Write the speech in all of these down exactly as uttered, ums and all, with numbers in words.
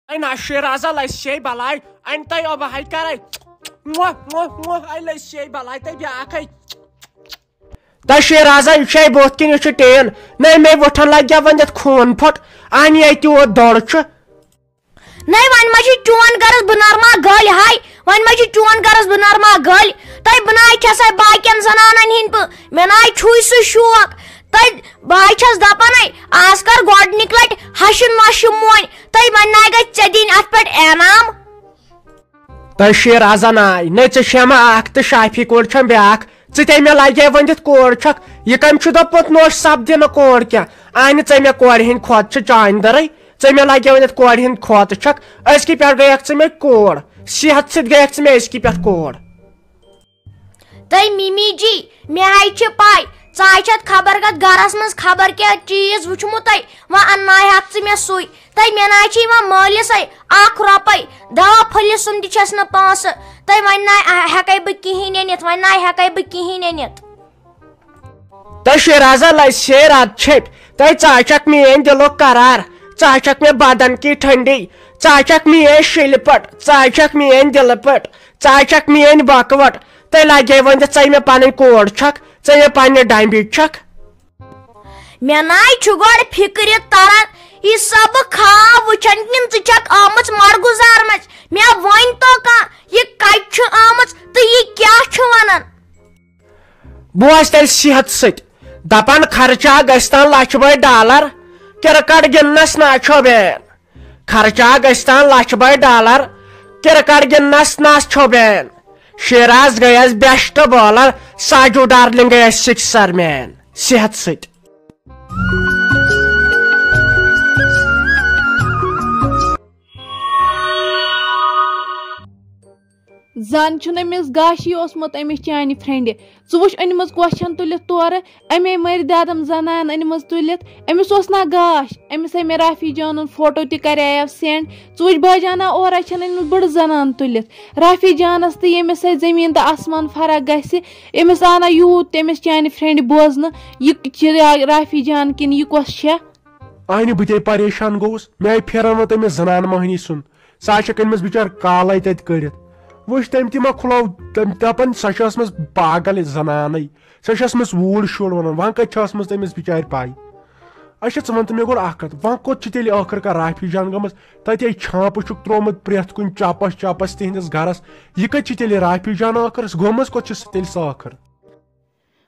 A نہ شیرازا لسے بلاے، ان تۄہہِ او بہٕ ہاے کرے۔ موہ، موہ، موہ، اے لسے بلاے تۄہہِ بیٛاکھ ہے۔ تۄہہِ شیرازا یہِ چھے بوتھ کِنۍ یہِ چھُ ٹین۔ نہ مے وُٹھن لگیا وۄنۍ یتھ خوٗن پھوٚٹ۔ ان ییٚتہِ یوت دۄڑ چھُ۔ نَے وۄنۍ ما چھُ چون غرض بہٕ نرما گٔلۍ ہاے، وۄنۍ ما چھُ چون غرض بہٕ نرما گٔلۍ۔ تۄہہِ بہٕ ناے چھسے باقین زنانن ہِنٛدۍ پٲٹھۍ، مےٚ ناے چھُے سُہ شوق۔ تۄہہِ بہٕ ہاے چھس دپانے، آز کر گۄڈنِک لٹہِ ہشہِ نۄشہِ مۄنۍ۔ تۄہہِ وۄنۍ ناے گژھِ ژےٚ دِنۍ اتھ پٮ۪ٹھ انعام۔ تۄہہِ شیر ازن آے، نہ ژےٚ چھےٚ مےٚ اکھ تہٕ شافی کورِ چھم بیٛاکھ۔ ژٕ تے مےٚ لگے ؤنِتھ کورِ چھکھ، یہِ کٔمۍ چھُ دوٚپمُت نوش سپدِ نہٕ کورِ کینٛہہ؟ اہنہِ ژےٚ مےٚ کورِ ہٕنٛدۍ کھۄتہٕ چھِ چانہِ دٔرٕے، ژےٚ مےٚ لگے ؤنِتھ کورِ ہٕنٛدۍ کھۄتہٕ چھکھ۔ أزکہِ پٮ۪ٹھ گٔیکھ ژٕ مےٚ کور، صحت سۭتۍ گٔیکھ ژٕ مےٚ أزکہِ پٮ۪ٹھ کور۔ تہٕ مِمی جی، مےٚ ہاے چھِ پَے، ژٕ ہاے چھَتھ خبر کَتھ گَرَس منٛز خبر کیٛاہ چیٖز وٕچھمُتَے، وۄنۍ اَنناوہَکھ ژٕ مےٚ سُے۔ تہٕ مےٚ نہ حظ چھِ یِوان مٲلِسَے اَکھ رۄپَے، دَوا پھٔلِس سُنٛد تہِ چھَس نہٕ پونٛسہٕ۔ تہٕ وۄنۍ نہ ہٮ۪کَے بہٕ کِہیٖنۍ أنِتھ، وۄنۍ نہ ہٮ۪کَے بہٕ کِہیٖنۍ أنِتھ۔ تہٕ شیرازا لَسہِ شیر اَتھ چھٔپۍ، تہٕ ژٕ ہا چھَکھ میٛٲنۍ دِلُک قرار، ژٕ ہا چھَکھ مےٚ بدن کی ٹھنڈی، ژٕ ہا چھَکھ میٛٲنۍ شِلہِ پٔٹ، ژٕ ہا چھَکھ میٛٲنۍ دِلہٕ پٔٹ، ژٕ ہا چھَکھ میٛٲنۍ بۄکہٕ وَٹ۔ تہٕ لگے وۄنۍ تہٕ ژَے مےٚ پنٕنۍ کوڑ چھکھ، ژَے مےٚ پننہِ ڈمبی چھکھ۔ مےٚ ناے چھُ گۄڈٕ فِکرِ تران، یہِ سا بہٕ خاب وٕچھان کِنہٕ ژٕ چھکھ آمٕژ مَرگُزار منٛز؟ مےٚ ؤنۍ تو کانٛہہ، یہِ کتہِ چھُ آمٕژ تہٕ یہِ کیٛاہ چھُ ونان؟ بوز تیٚلہِ صحت سۭتۍ، دپان خرچہ گژھِ تن لچھ بٔدۍ ڈالر، کرکٹ گِنٛدنس نہ چھو بین۔ خرچہ گژھِ تن لچھ بٔدۍ ڈالر، کرکٹ گِنٛدنس نس چھو بین۔ شیراز گٔیس بیسٹ بالر، ساجو ڈارلنگ گٔیس سکسر مین۔ صحت سۭتۍ۔ زن چھُنہٕ أمِس گاشی اوسمُت أمِس چانہِ friendِ۔ ژٕ وٕچھ أنمٕژ کۄس چھَن تُلِتھ تورٕ، اَمے مٔرۍ دادم زنان أنمٕژ تُلِتھ۔ أمِس اوس نا گاش، أمِس ہے مےٚ رافی جانُن فوٹو تہِ کرییو send۔ ژٕ وٕچھ بٲجانا اورے چھَن أنمٕژ بٔڑ زنان تُلِتھ۔ رافی جانس تہٕ ییٚمِس ہے زٔمیٖن تہٕ آسمان فرق گژھِ، أمِس آو نا یوٗت تٔمِس چانہِ friendِ بوزنہٕ، یہِ چھِ رافی جان کِنہٕ یہِ کۄس چھےٚ؟ اہنہِ بہٕ تے پریشان گوٚوُس، مےٚ آیہِ پھیران وۄنۍ تٔمِس زنان مۄہنی سُنٛد۔ سۄ ہا چھکھ أنمٕژ بِچٲر کالے تتہِ کٔڑِتھ۔ وٕچھ، تٔمۍ تہِ ما کھُلٲو، تٔمۍ دپان سۄ چھےٚ ٲسمٕژ پاگل زنانے، سۄ چھےٚ ٲسمٕژ ووٗر شُر ونان، وۄنۍ کتہِ چھےٚ ٲسمٕژ تٔمِس بِچارِ پاے؟ اچھا، ژٕ وَن تہٕ مےٚ گۄڈٕ اکھ کتھ، وۄنۍ کوٚت چھِ تیٚلہِ ٲخٕر کار رافی جان گٔمٕژ؟ تتے چھانپہٕ چھُکھ ترٛوومُت پرٛٮ۪تھ کُنہِ چپس چپس تِہنٛدِس گرس، یہِ کتہِ چھِ تیٚلہِ رافی جان ٲخٕر؟ گٔمٕژ کوٚت چھِ سۄ تیٚلہِ سۄ ٲخٕر؟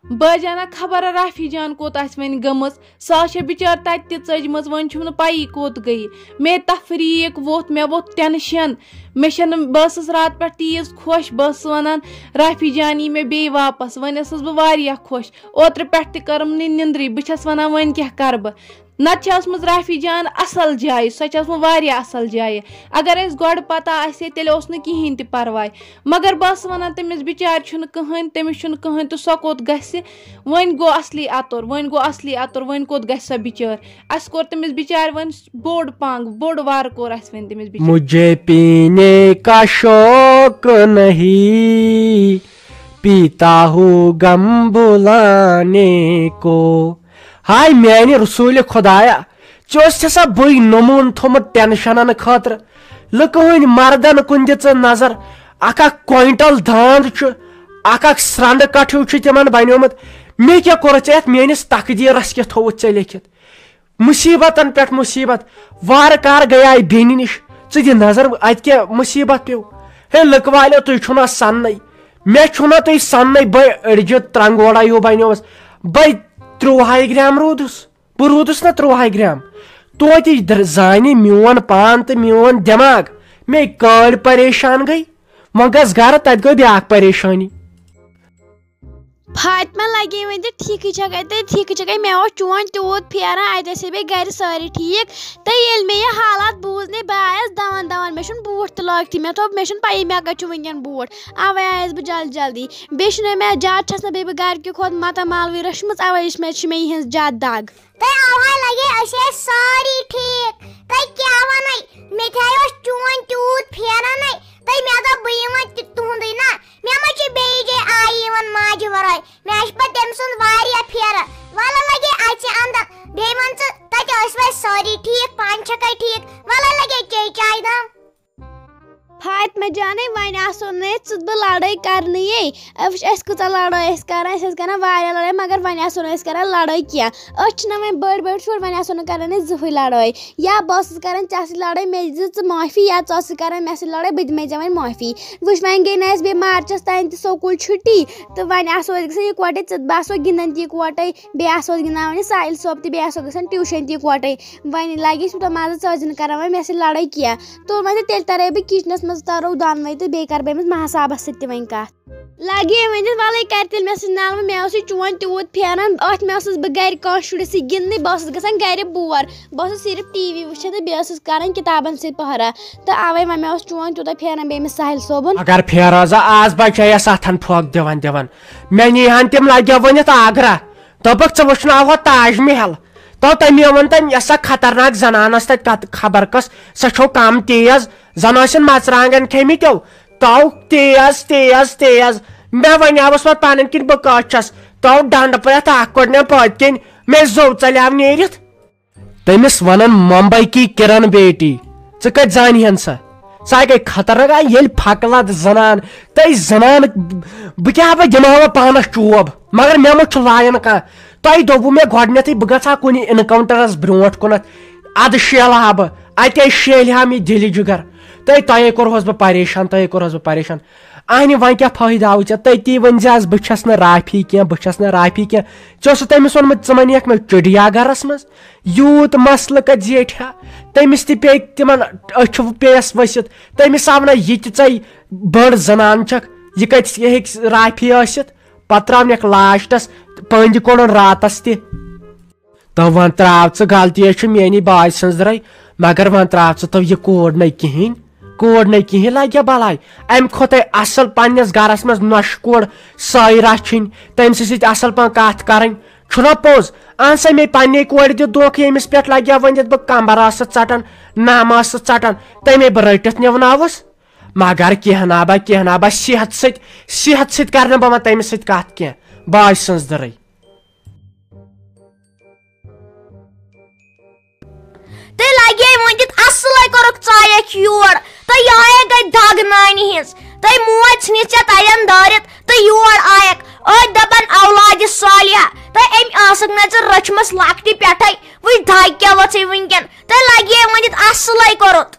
بٲجانا خبر رافی جان کوٚت آسہِ وۄنۍ گٔمٕژ، سۄ چھےٚ بِچٲر تَتہِ تہِ ژٔجمٕژ، وۄنۍ چھُم نہٕ پَیی کوٚت گٔیہِ۔ مےٚ تفریٖق ووٚتھ، مےٚ ووٚتھ tension، مےٚ چھَنہٕ، بہٕ ٲسٕس راتہٕ پٮ۪ٹھ تیٖژ خۄش، بہٕ ٲسٕس وَنان رافی جان یی مےٚ بیٚیہِ واپَس، وۄنۍ ٲسٕس بہٕ واریاہ خۄش۔ اوترٕ پٮ۪ٹھ تہِ کٔرٕم نہٕ نِندرٕے، بہٕ چھَس وَنان وۄنۍ کیٛاہ کَرٕ بہٕ۔ نتہٕ چھِ ٲسمٕژ رافی جان اصل جایہِ، سۄ چھِ ٲسمٕژ واریاہ اصل جایہِ۔ اگر اَسہِ گۄڈٕ پتہ آسہِ ہے، تیٚلہِ اوس نہٕ کِہیٖنۍ تہِ پرواے۔ مگر بہٕ ٲسٕس ونان، تٔمِس بِچارِ چھُنہٕ کٕہٕنۍ، تٔمِس چھُنہٕ کٕہٕنۍ تہٕ سۄ کوٚت گژھِ؟ وۄنۍ گوٚو اصلی اَتُر، وۄنۍ گوٚو اصلی اَتُر، وۄنۍ کوٚت گژھِ سۄ بِچٲر؟ اَسہِ کوٚر تٔمِس بِچارِ وۄنۍ بوٚڑ پنٛگ، بوٚڑ وارٕ کوٚر اَسہِ وۄنۍ تٔمِس بِچارِ۔ مجھے پینے کا شوق نہیں، پیتا ہوں غم بھلانے کو۔ ہاے میانہِ رسوٗلِ خۄدایا، ژےٚ اوس ژےٚ سا بٕے نموٗن تھوٚمُت ٹینشنن خٲطرٕ؟ لُکہٕ ہٕنٛدۍ مردن کُن دِ ژٕ نظر، اکھ اکھ کوینٹل داند چھُ، اکھ اکھ سرنڈٕ کٹھ ہیوٗ چھُ تِمن بنیومُت۔ مےٚ کیٛاہ کوٚرُتھ ژےٚ یتھ میٲنِس تقدیرس کیٛاہ تھوٚوُتھ ژےٚ لیکھِتھ؟ مصیبتن پٮ۪ٹھ مصیبت۔ وارٕ کارٕ گٔیاے بیٚنہِ نِش، ژٕ دِ نظر اتہِ کیٛاہ مصیبت پیوٚو۔ ہے لُکہٕ والیو، تُہۍ چھِو نہ سننٕے، مےٚ چھُو نہ تُہۍ سننٕے، بے أڑجہِ ترنگوڑا ہیوٗ بنیومُس، بے ترٛوہاے گرام روٗدُس۔ بہٕ روٗدُس نہ ترٛوہاے گرام۔ توتہِ در-، زانہِ میون پان تہٕ میون دٮ۪ماغ۔ مے کٲلۍ پریشان گٔے، وۄنۍ گژھ گرٕ، تتہِ گٔے بیٛاکھ پریشٲنی۔ فاطمہ لگے وۄنۍ تہِ ٹھیٖکٕے چھکھ اَتہِ، ٹھیٖکٕے چھکھ اَتہِ۔ مےٚ اوس چون تیوٗت پھیران، اَتہِ ٲسے بیٚیہِ گرِ سٲری ٹھیٖک۔ تہٕ ییٚلہِ مےٚ یہِ حالات بوٗز نے، بہٕ آیس دوان دوان، مےٚ چھُنہٕ بوٗٹھ تہِ لٲگتھٕے۔ مےٚ دوٚپ، مےٚ چھُنہٕ پَیی مےٚ کَتہِ چھُ وٕنکٮ۪ن بوٗٹھ۔ اَوَے آیس بہٕ جلدی جلدی۔ بیٚیہِ چھُنہٕ مےٚ زیادٕ، چھَس نہٕ بیٚیہِ بہٕ گرِ کہِ کھۄتہٕ ماتامال وٕے رٔچھمٕژ، اَوَے چھِ مےٚ، چھِ مےٚ یِہٕنٛز زیادٕ دگ۔ تہٕ اوہے لگے أسۍ ٲسۍ سٲری ٹھیٖک۔ تہٕ کیٛاہ وَنَے، مےٚ تہِ ہَے اوس چون تیوٗت پھیران ہے۔ تہٕ مےٚ دوٚپ بہٕ یِمہٕ تہِ تُہُنٛدُے نا۔ مےٚ ما چھِ بیٚیہِ جایہِ آیہِ یِوان ماجہِ وَرٲے۔ مےٚ چھِ پَتہٕ تٔمۍ سُنٛد واریاہ پھیران۔ وَلہٕ لگے اَژِ اَندَر۔ بیٚیہِ وَن ژٕ، تَتہِ ٲسۍ وۄنۍ سٲری ٹھیٖک، پانہٕ چھَکھَے ٹھیٖک؟ وَلہٕ لگے چے چاے دام۔ فاطمہ جانے، وۄنۍ آسو نہٕ أسۍ ژٕ تہٕ بہٕ لڑٲے کرنٕے۔ وٕچھ، أسۍ کۭژاہ لڑٲے ٲسۍ کران، أسۍ ٲسۍ کران واریاہ لڑٲے، مگر وۄنۍ آسو نہٕ أسۍ کران لڑٲے کینٛہہ۔ أسۍ چھِنہ وۄنۍ بٔڑۍ بٔڑۍ شُرۍ، وۄنۍ آسو نہٕ کران أسۍ زٕہٕے لڑٲے۔ یا بہٕ ٲسٕس کران ژےٚ سۭتۍ لڑٲے، مےٚ دِ ژٕ معٲفی، یا ژٕ ٲسٕکھ کران مےٚ سۭتۍ لڑٲے، بہٕ دِمے ژےٚ وۄنۍ معٲفی۔ وٕچھ، وۄنۍ گٔے نہٕ اَسہِ بیٚیہِ مارچس تام تہِ سکوٗل چھُٹی، تہٕ وۄنۍ آسو أسۍ گژھان یِکوَٹَے، ژٕ تہٕ بہٕ آسو گِنٛدان تہِ یِکوَٹَے، بیٚیہِ آسو أسۍ گِنٛدان وۄنۍ ساحل صٲب تہِ، بیٚیہِ آسو گژھان ٹیوٗشن تہِ یِکوَٹَے۔ وۄنۍ لگی أسۍ یوٗتاہ مزٕ، ژٕ ٲسۍ زِ نہٕ کران وۄنۍ مےٚ سۭتۍ لڑٲے کینٛہہ۔ تُل وۄنۍ تہٕ تیٚلہِ ترے بہٕ کچنس منٛز، ترو دۄنوَے تہٕ بیٚیہِ کرٕ بہٕ أمِس ماہ صاحبس سۭتۍ تہِ وۄنۍ کتھ۔ لگے وۄنۍ دِتھ، ولے کرِ تیٚلہِ مےٚ سۭتۍ نالہٕ، مےٚ اوس یہِ چون تیوٗت پھیران، اتھ مےٚ ٲسٕس بہٕ گرِ کٲنٛسہِ شُرِس سۭتۍ گِنٛدنٕے، بہٕ ٲسٕس گژھان گرِ بور، بہٕ ٲسٕس صرف ٹی وی وٕچھان تہٕ بیٚیہِ ٲسٕس کران کتابن سۭتۍ پہرا، تہٕ اوے وۄنۍ مےٚ اوس چون تیوٗتاہ پھیران بیٚیہِ أمِس ساحل صٲبُن۔ اگر پھیرازا آز بچے یس اتھن پھۄکھ دِوان دِوان، مےٚ نی ہن تِم لگیا ؤنِتھ آگرہ۔ دوٚپُکھ، "ژٕ وٕچھناوہو تاج محل۔" تو تٔمی ووٚن تٔمۍ، "یۄس سۄ خطرناک زنان ٲس تَتہِ کَتھ خبر کۄس، سۄ چھو کم تیز، زن ٲسِن مرژٕوانٛگن کھیٚمٕتۍ تو۔" تو تیز، تیز، تیز۔ مےٚ وَنیٛاوُس پتہٕ پنٕنۍ کِنۍ بہٕ کٔژ چھَس۔ تو ڈنڈٕ پرٛٮ۪تھ اکھ کوٚڑ مےٚ پٔتۍ کِنۍ، مےٚ زوٚو ژَلیو نیٖرِتھ۔ تٔمِس وَنان، "ممبئی کی کرن بیٹی، ژٕ کَتہِ زانہِ ہن سۄ؟ سۄ گٔے خطرناک، آ، ییٚلہِ پھکہٕ لد زنان، تہٕ زنان، بہٕ کیٛاہ، بہٕ دِمہٕ ہا پانس چوب، مگر مےٚ مہ چھُ لایان کانٛہہ۔ تۄہہِ دوٚپوُ مےٚ گۄڈٕنیتھٕے بہٕ گژھٕ ہا کُنہِ انکاونٹرس برونٛٹھ کُنتھ، ادٕ شیلہٕ ہا بہٕ، اتے شیلہِ ہا مےٚ دِلہِ جگر۔ تۄہہِ، تۄہے کوٚرہوس بہٕ پریشان، تۄہے کوٚرہوس بہٕ پریشان۔ اہنہِ، وۄنۍ کیٛاہ فٲیدٕ آو ژےٚ؟ تٔتی ؤنۍ زِ آز، 'بہٕ چھَس نہٕ رافی کینٛہہ، بہٕ چھَس نہٕ رافی کینٛہہ.' ژےٚ اوسُتھ تٔمِس ووٚنمُت، 'ژٕ مہ نِیَکھ مےٚ چڑیا گرس منٛز.' یوٗت مسلہٕ کتہِ زیٹھِ ہا؟ تٔمِس تہِ پیٚیہِ تِمن أچھِ پیٚیس ؤسِتھ۔ تٔمِس آو نہ یہِ تہِ ژےٚ بٔڑ زنان چھکھ، یہِ کتہِ ہیٚکہِ رافی ٲسِتھ؟ پتہٕ تراونکھ لاسٹس پٔنٛدۍ کوٚڑُن راتس تہِ۔ تو وۄنۍ تراو ژٕ، غلطی ہے چھِ میٛٲنی باے سٕنٛز درے، مگر وۄنۍ تراو ژٕ تو یہِ کوٗر نَے کِہیٖنۍ، کوٗر نَے کِہیٖنۍ لگہِ بلاے۔ امہِ کھۄتہٕ اصل پننِس گرس منٛز نۄشہِ کوٗر سٲے رچھِنۍ، تٔمۍ سٕنٛدِ سۭتۍ اصل پٲٹھۍ کتھ کرٕنۍ۔ چھُنہ پوٚز؟ اہن سا، مےٚ پننہِ کورِ دیُت دھوکہٕ، ییٚمِس پٮ۪ٹھ لگہِ ہا ؤنِتھ بہٕ کمبر ٲسٕس ژٹان، نم ٲسٕس ژٹان، تٔمۍ بہٕ رٔٹِتھ نِوناوُس۔ مگر کینٛہہ نا با، کینٛہہ نا با، صحت سۭتۍ، صحت سۭتۍ کرٕ نہٕ بہٕ وۄنۍ تٔمِس سۭتۍ کتھ کینٛہہ، باے سٕنٛز دٕرٕے۔ تہٕ لگے ؤنِتھ اصلے کوٚرُکھ ژایکھ یور، تہٕ یہے گٔے دگ نانہِ ہٕنٛز۔ تہٕ موج ژھٕنِتھ ژےٚ تتٮ۪ن دٲرِتھ تہٕ یور آیکھ۔ أتھۍ دپان اولادِ صالحہ، تہٕ أمۍ ٲسٕکھ نہٕ ژٕ رٔچھمٕژ لۄکٹہِ پٮ۪ٹھے۔ وٕچھ دگ کیٛاہ ؤژھٕے وٕنکٮ۪ن۔ تہٕ لگے ؤنِتھ اصلے کوٚرُتھ۔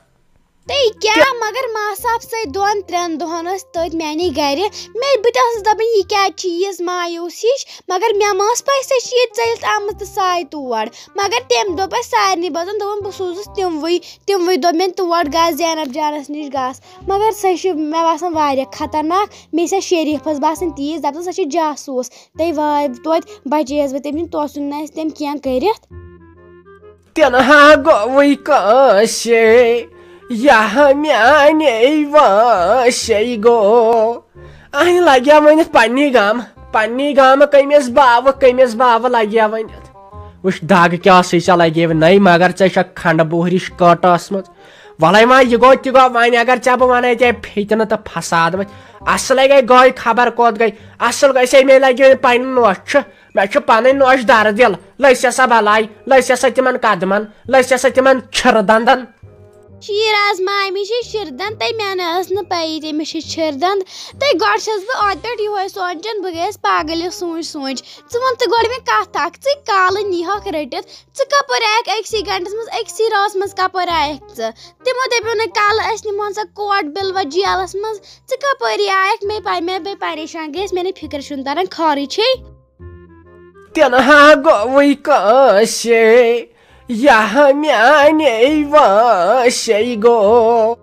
تہٕ کیٛاہ، مگر ماسہٕ صاحب سۭتۍ دۄن ترٛٮ۪ن دۄہن ٲسۍ تٔتھۍ میٛانہِ گرِ۔ مےٚ، بہٕ تہِ ٲسٕس دپان، یہِ کیٛازِ چھِ ییٖژ مایوٗس ہِش؟ مگر مےٚ ما ٲس پَے سۄ چھِ ییٚتہِ ژٔلِتھ آمٕژ تہٕ سۄ آیہِ تور۔ مگر تٔمۍ دوٚپ اَسہِ سارنٕے بٲژَن، دوٚپُن، "بہٕ سوزُس تِموٕے، تِموٕے دوٚپ مےٚ تور گژھ، زینب جانَس نِش گژھ۔" مگر سۄ چھِ مےٚ باسان واریاہ خطرناک۔ مےٚ چھِ سۄ شریٖفَس باسان تیٖژ، دَپان سۄ چھِ جاسوٗس۔ تَے وٲتۍ توتہِ، بَچییَس بہٕ تٔمۍ نِش، توسُن نہٕ اَسہِ تٔمۍ کینٛہہ کٔرِتھ۔ تنہا گوٚوٕے کٲنٛسے، یہٕ میانے وٲنٛسے گوٚو۔ اہنہِ لگیا ؤنِتھ پننی گامہٕ، پننی گامہٕ کٔمِس باوٕ، کٔمِس باوٕ لگیا ؤنِتھ۔ وٕچھ دگ کیٛاہ ٲسٕے ژےٚ لگے نَے، مگر ژےٚ چھےٚ کھنٛڈٕ بوہرِش کٔٹ ٲسمٕژ۔ وَلَے وۄنۍ یہِ گوٚو تہِ گوٚو، وۄنۍ اگر ژےٚ بہٕ وَنَے ژےٚ فِتنہٕ تہٕ فساد وۄتھِ، اصلے گٔے گٔے خبر کوٚت گٔے، اصل گٔے سے مےٚ لگہِ وۄنۍ پنٕنۍ نوٚش چھِ۔ مےٚ چھُ پنٕنۍ نوٚش درٕ دِل، لٔسۍ سا بلاے، لٔسۍ سا تِمن قدمن، لٔسۍ سا تِمن چھِرٕ دندن۔ شیٖراز مامی چھِ شِردَن، تہٕ مےٚ نہ ٲس نہٕ پَیی تٔمِس چھِ شِردَن۔ تہٕ گۄڈٕ چھَس بہٕ اَتھ پٮ۪ٹھ یِہوٚے سونٛچان، بہٕ گٔیَس پاگل یہِ سونٛچ سونٛچ۔ ژٕ وَن تہٕ گۄڈٕ مےٚ کَتھ اَکھ، ژٕ کالہٕ نیٖہَکھ رٔٹِتھ، ژٕ کَپٲرۍ آیَکھ أکسٕے گھنٹَس منٛز، أکسٕے رٲژ منٛز کَپٲرۍ آیَکھ ژٕ؟ تِمو دَپیو نہٕ کالہٕ أسۍ نِمہون سۄ کوٹ بِلوَ جیلَس منٛز، ژٕ کَپٲری آیَکھ؟ مےٚ پَے، مےٚ بے پریشان گٔیَس، مےٚ نہٕ فِکر چھُنہٕ تَران خٲرٕے چھے۔ تنہا گوٚوٕے کٲنٛسے، یہٕ میانے وٲنٛسے گوٚو۔